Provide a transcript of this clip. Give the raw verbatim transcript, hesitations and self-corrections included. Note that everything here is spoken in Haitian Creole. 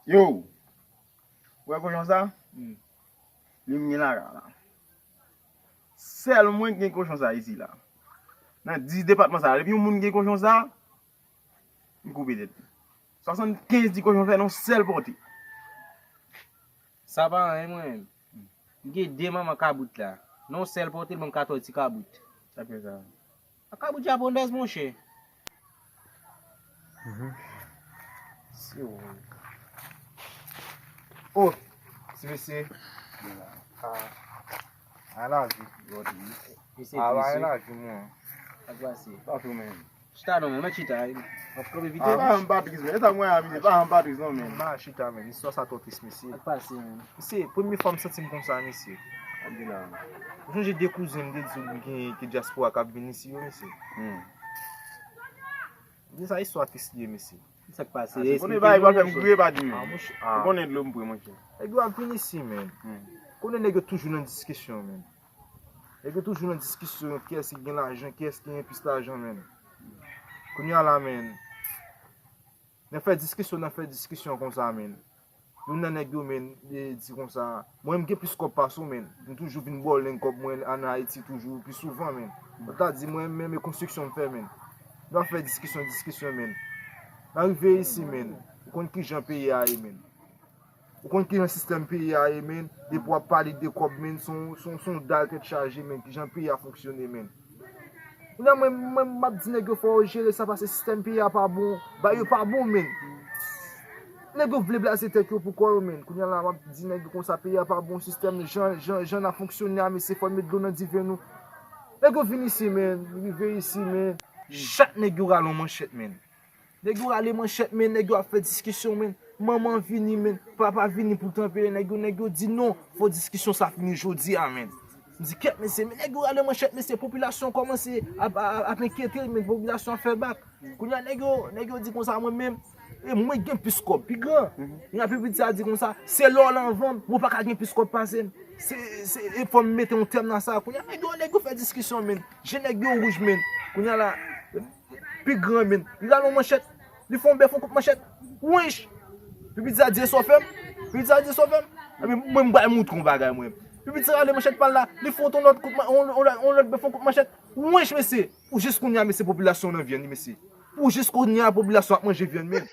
Yo, ou wè kochon sa? Hmm. Li m gen lakay la. Sèl mwen ki gen kochon sa isi la. Nan dis depatman sa, depi yon moun gen kochon sa, m koupe tèt li. Swasannkenz ti kochon fè nan yon sèl pòte. Sa pa anyen mwen menm. M gen de manman kabrit la. Nan yon sèl pòte, l ban m katòz ti kabrit. Sa k fè sa? A kabrit japonèz, monchè. Mhm. Se ou. Oh, ti mesye. Ah. A lavi, Rodrigue. Mesye, ah, ba, mesye. A lavi, mwen. Sa k pase? Pa tou, men. Chita non, men, mèt chita. W ap kanpe vit. Ah, pa janm pa tris, men. E sa mwen a, men. Pa janm pa tris, non, men. M pa chita, men. Istwa sa twò tris, mesye. Sa k pase, men? Mesye, premye fwa m santi m konsa, mesye. Ou sonje de kouzen m te di w gen, ke dyaspora k ap vin isi yo, mesye? Hmm. Men sa istwa tris li ye, mesye. Sa k pase? Ah, se konnen bagay pral fè m kriye, pa di, men. Ah, monchè, ah. Ou konnen dlo m pre, monchè. Nèg yo ap vin isi, men. Hmm. Konnen nèg yo toujou nan diskisyon, men. Nèg yo toujou nan diskisyon, kiyès ki gen lajan, kiyès ki gen plis lajan, men. Kounye a la, men. Nan fè diskisyon, nan fè diskisyon konsa, men. Youn nan nèg yo, men, li di konsa, mwen, m gen plis kòb pase w, men. M toujou vin bòlen kòb mwen ann Ayiti toujou pi souvan, men. Sa ta di, mwen, men, men konstriksyon m fè, men. Nou ap fè diskisyon, diskisyon, men. N a rive isi, men. Ou konn kijan peyi a ye, men. Ou konn kijan sistèm peyi a ye, men. Depi w ap pale de kòb, men, se yon, se yon, se yon dal tèt chaje, men. Kijan peyi a fonksyone, men. Kounye a mwen, mwen, m ap di nèg yo fò yo jere sa, paske sistèm peyi a pa bon. Bagay yo pa bon, men. Nèg yo vle blaze tèt yo pou kò yo, men. Kounye a la, m ap di nèg yo konsa, peyi a pa bon, sistèm jan, jan, jan n ap fonksyone a, mesye, fò n met dlo nan diven nou. Nèg yo vin isi, men. Rive isi, men. Chak nèg yo rale yon manchèt, men. Nèg yo rale manchèt, men, nèg yo ap fè diskisyon, men. Manman vini, men. Papa vini pou tanpere nèg yo. Nèg yo di non, fò diskisyon sa fini jodi a, men. M di, kèt, mesye, men nèg yo rale manchèt, mesye, popilasyon kòmanse ap, ap, ap enkyete, men popilasyon ap fè bak. Kounye a, nèg yo, nèg yo di konsa, mwen menm, e mwen gen plis kòb, pi gran. Kounye a, pi piti a di konsa, se lè w lan vann, mwen pa ka gen plis kòb pase m. Se, se, e fò m mete yon tèm nan sa. Kounye a, nèg yo, nèg yo fè diskisyon, men. Je nèg yo wouj, men. Kounye a la, pi gran, men. Li rale yon manchèt. Li fè yon bèf, yon kout manchèt. Wench! Pi piti a di, e sa w fè m? Pi piti a di, e sa w fè m? Ebyen, mwen, m pral montre w yon bagay, mwen. Pi piti a rale manchèt pa l la. Li fè yon lòt kout man-, yon, yon, yon lòt bèf, yon kout manchèt. Wench, mesye! Pou jis kounye a, mesye, popilasyon nan vyann, mesye. Pou jis kounye a, popilasyon ap manje vyann, men.